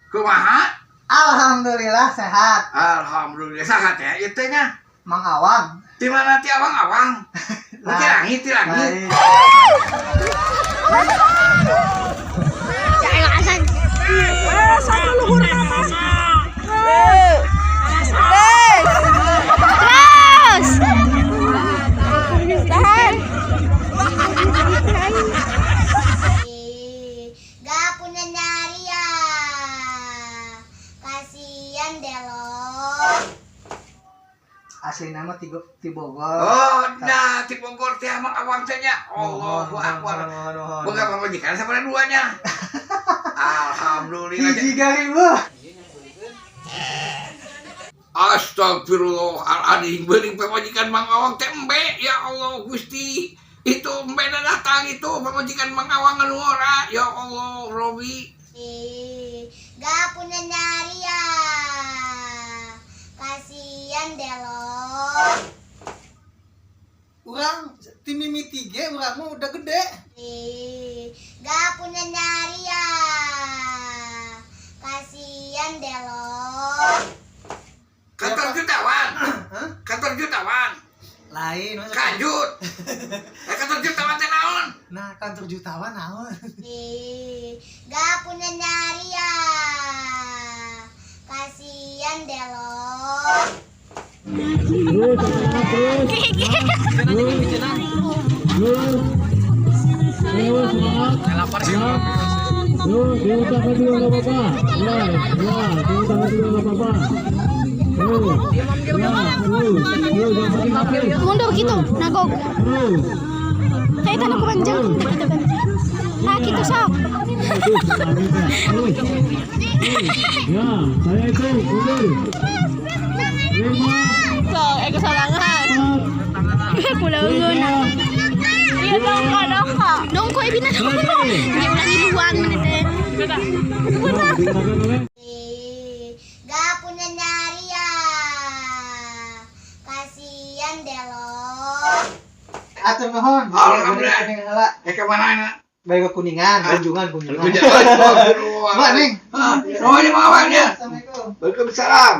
Kumaha? Alhamdulillah sehat. Alhamdulillah sehat ya ieu teh nya. Mang Awang. Di mana ti awang-awang? Oh, ti langit, ti langit. Lain. Terus. Tahan. Gak punya nyari ya. Kasian deh lo. Asli nama ti Bogor. Oh, nah ti Bogor teh Mang Awang teh nya. Allahu akbar. Nuhun, nuhun. Boga pamajikan sabaraha duanya? Alhamdulillah. Hiji ribu. Astagfirullahaladzim, beuring pamajikan Mang Awang teh embe, ya Allah Gusti. Itu embe dah datang itu pamajikan Mang Awang anu ora, ya Allah Robi. Ih, gak punya nyari ya. Kasian deh lo. Urang ti mimiti ge urang mah udah gede. Ih, gak punya nyari ya. Kasian deh lo. Kantor jutawan. Hah? Kantor jutawan. Lain masa. Kanjut. Eh, kantor jutawan teh naon? Nah, kantor jutawan naon? Ih, gak punya nyari ya. Kasian deh lo. Terus, terus, terus, semangat. Ya. Terus, diusahakan juga nggak apa-apa. Ya, ya, diusahakan juga nggak apa-apa. Terus, ya, terus, terus, yang penting aktif. Mundur gitu, nagog. Terus, Kayak tanah panjang gitu kan. Ah, gitu sok. terus, terus. Ya, saya itu mundur. 5, Sok, eh kesalangan. 4, Pulau 3, Iya, dongko, dongko. Dongko ibina dongko. Dia ulangi luang menit teh. Diusahakan oleh Ih, gak punya nyari ya. Kasian deh lo. Atur nuhun. Alhamdulillah. Kuningan heula. Eh, kemana na? Balik ke Kuningan, kunjungan Kuningan. Astagfirullah. Mak, Neng. Ah, nuhun Mang Awangnya. Assalamualaikum. Waalaikumsalam.